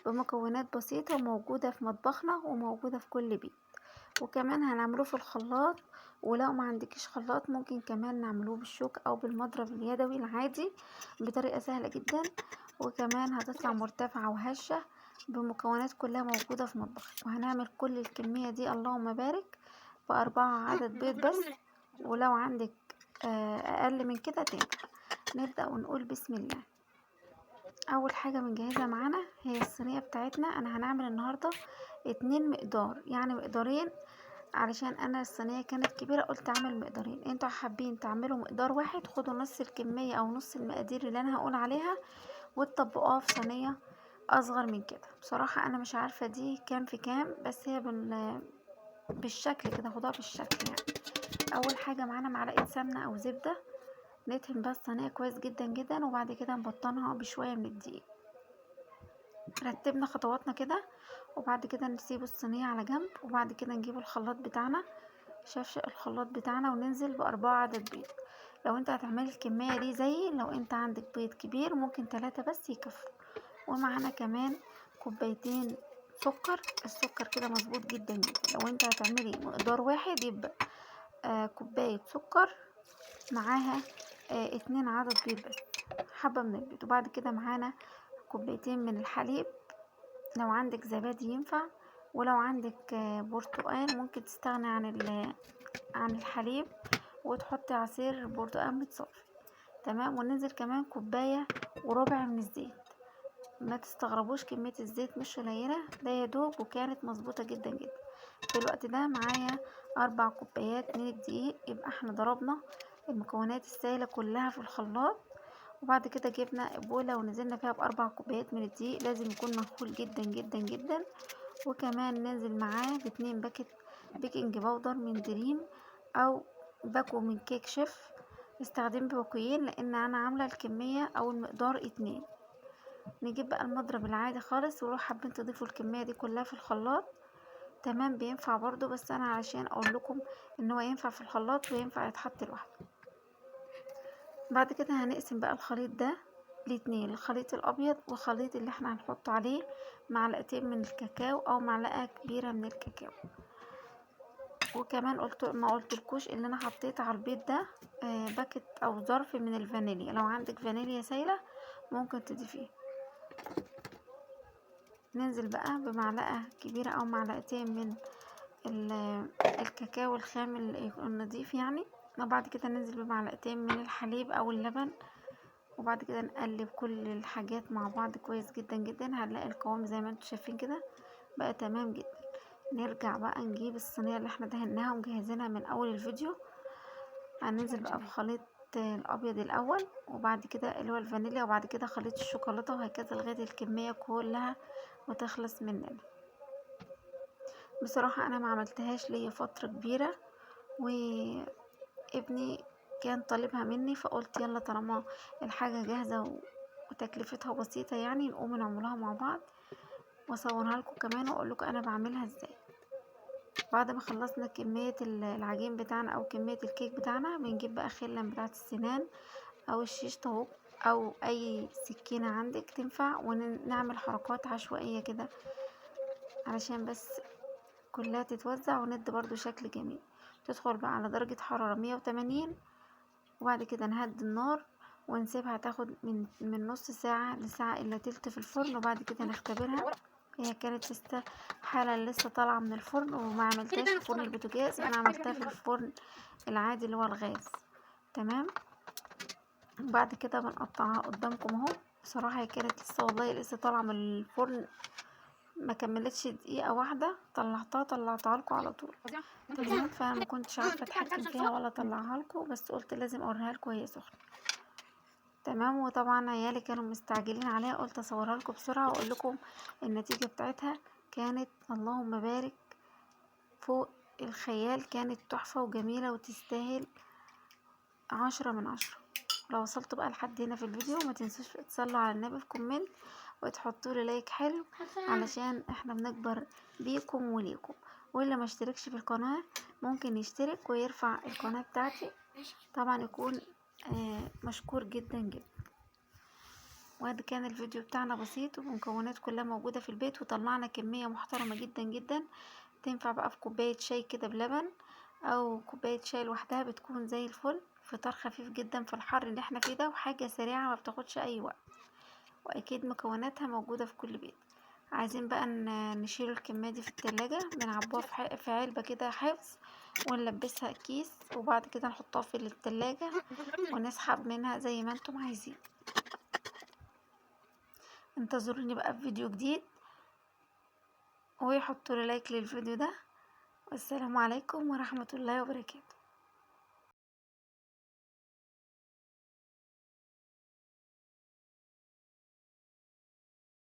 بمكونات بسيطة وموجودة في مطبخنا وموجودة في كل بيت، وكمان هنعمله في الخلاط، ولو ما عندكيش خلاط ممكن كمان نعملوه بالشوك او بالمضرب اليدوي العادي بطريقة سهلة جدا، وكمان هتطلع مرتفعة وهشة بمكونات كلها موجودة في مطبخك. وهنعمل كل الكمية دي اللهم بارك ب4 عدد بيض بس، ولو عندك اقل من كده تنفع. نبدأ ونقول بسم الله. اول حاجة بنجهزها معانا هي الصينية بتاعتنا. انا هنعمل النهاردة 2 مقدار، يعني مقدارين، علشان انا الصينية كانت كبيرة قلت اعمل مقدارين. انتوا حابين تعملوا مقدار واحد خدوا نص الكمية او نص المقادير اللي انا هقول عليها وتطبقوها في صينية اصغر من كده. بصراحة انا مش عارفة دي كام في كام، بس هي بالشكل كده، خدوها بالشكل يعني. اول حاجة معانا معلقة سمنة او زبدة، ندهن بس الصينية كويس جدا جدا، وبعد كده نبطنها بشوية من الدقيق. رتبنا خطواتنا كده، وبعد كده نسيب الصينية على جنب، وبعد كده نجيب الخلاط بتاعنا، شفشق الخلاط بتاعنا، وننزل ب4 عدد بيض. لو انت هتعملي الكمية دي زيي، لو انت عندك بيض كبير ممكن 3 بس يكفوا. ومعانا كمان كوبايتين سكر، السكر كده مظبوط جدا جدا. لو انت هتعملي مقدار واحد يبقى كوباية سكر معاها 2 عدد بيض بس، حبة من البيض. وبعد كده معانا كوبايتين من الحليب، لو عندك زبادي ينفع، ولو عندك برتقال ممكن تستغني عن الحليب وتحطي عصير برتقال متصفي. تمام. وننزل كمان كوباية وربع من الزيت. ما تستغربوش كمية الزيت مش قليلة، ده يا دوب، وكانت مظبوطة جدا جدا. في الوقت ده معايا 4 كوبايات من الدقيق، يبقى احنا ضربنا المكونات السائلة كلها في الخلاط. وبعد كده جبنا بولة ونزلنا فيها ب4 كوبايات من الدقيق، لازم يكون منخول جدا جدا جدا. وكمان ننزل معاه ب2 باكت baking powder من دريم او باكو من كيك شيف. استخدم باكوين لان انا عاملة الكمية او المقدار 2. نجيب بقى المضرب العادي خالص، ولو حابين تضيفوا الكمية دي كلها في الخلاط تمام بينفع برضو، بس انا علشان اقول لكم ان هو ينفع في الخلاط وينفع يتحط لوحده. بعد كده هنقسم بقى الخليط ده لاتنين، الخليط الابيض وخليط اللي احنا هنحط عليه معلقتين من الكاكاو او معلقة كبيرة من الكاكاو. وكمان ما قلتلكوش ان انا حطيت على البيض ده باكت او ظرف من الفانيليا، لو عندك فانيليا سايلة ممكن تضيفيه. ننزل بقى بمعلقة كبيرة او معلقتين من الكاكاو الخام النظيف يعني، وبعد كده ننزل بمعلقتين من الحليب او اللبن، وبعد كده نقلب كل الحاجات مع بعض كويس جدا جدا. هنلاقي القوام زي ما انتم شايفين كده بقى تمام جدا. نرجع بقى نجيب الصينية اللي احنا دهناها ومجهزينها من اول الفيديو. هننزل بقى بخليط الابيض الاول، وبعد كده اللي هو الفانيليا، وبعد كده خليط الشوكولاتة، وهكذا لغاية الكمية كلها وتخلص مننا. بصراحة انا ما عملتهاش ليا فترة كبيرة، وابني كان طالبها مني، فقلت يلا طالما الحاجة جاهزة وتكلفتها بسيطة يعني نقوم نعملها مع بعض، واصورها لكم كمان واقول لكم انا بعملها ازاي. بعد ما خلصنا كمية العجين بتاعنا او كمية الكيك بتاعنا، بنجيب بقى خلة بتاعة السنان او الشيش طاووق او اي سكينة عندك تنفع، ونعمل حركات عشوائية كده علشان بس كلها تتوزع وندي برضو شكل جميل. تدخل بقى على درجة حرارة 180، وبعد كده نهدي النار ونسيبها تاخد من نص ساعة لساعة الا تلت في الفرن، وبعد كده نختبرها. هي كانت لسه حالا لسه طالعة من الفرن، وما عملتهاش في فرن البوتاجاز، انا عملتها في الفرن العادي اللي هو الغاز. تمام. وبعد كده بنقطعها قدامكم اهو. بصراحة هي كانت لسه والله لسه طالعة من الفرن، ما كملتش دقيقة واحدة طلعتها لكم على طول. تمام. فانا ما كنتش عارفة اتحكم فيها ولا اطلعها لكم، بس قلت لازم اوريها لكم وهي سخنة. تمام. وطبعا عيالي كانوا مستعجلين عليها، قلت اصورها لكم بسرعة واقول لكم النتيجة بتاعتها. كانت اللهم بارك فوق الخيال، كانت تحفة وجميلة وتستاهل 10 من 10. لو وصلتوا بقى لحد هنا في الفيديو ما تنسوش تصلوا على النبي في comment وتحطوا لي like حلو علشان احنا بنكبر بيكم وليكم. واللي ما اشتركش في القناة ممكن يشترك ويرفع القناة بتاعتي، طبعا يكون مشكور جدا جدا. وادي كان الفيديو بتاعنا بسيط ومكونات كلها موجودة في البيت، وطلعنا كمية محترمة جدا جدا، تنفع بقى في كوباية شاي كده بلبن او كوباية شاي لوحدها، بتكون زي الفل. فطار خفيف جدا في الحر اللي احنا فيه ده، وحاجة سريعة ما بتاخدش اي وقت، واكيد مكوناتها موجودة في كل بيت. عايزين بقى نشيل الكمية دي في التلاجة، بنعبوها في علبة كده حفظ، ونلبسها كيس، وبعد كده نحطها في التلاجة ونسحب منها زي ما انتم عايزين. انتظروني بقى في فيديو جديد، ويحطوا لي لايك للفيديو ده. والسلام عليكم ورحمة الله وبركاته.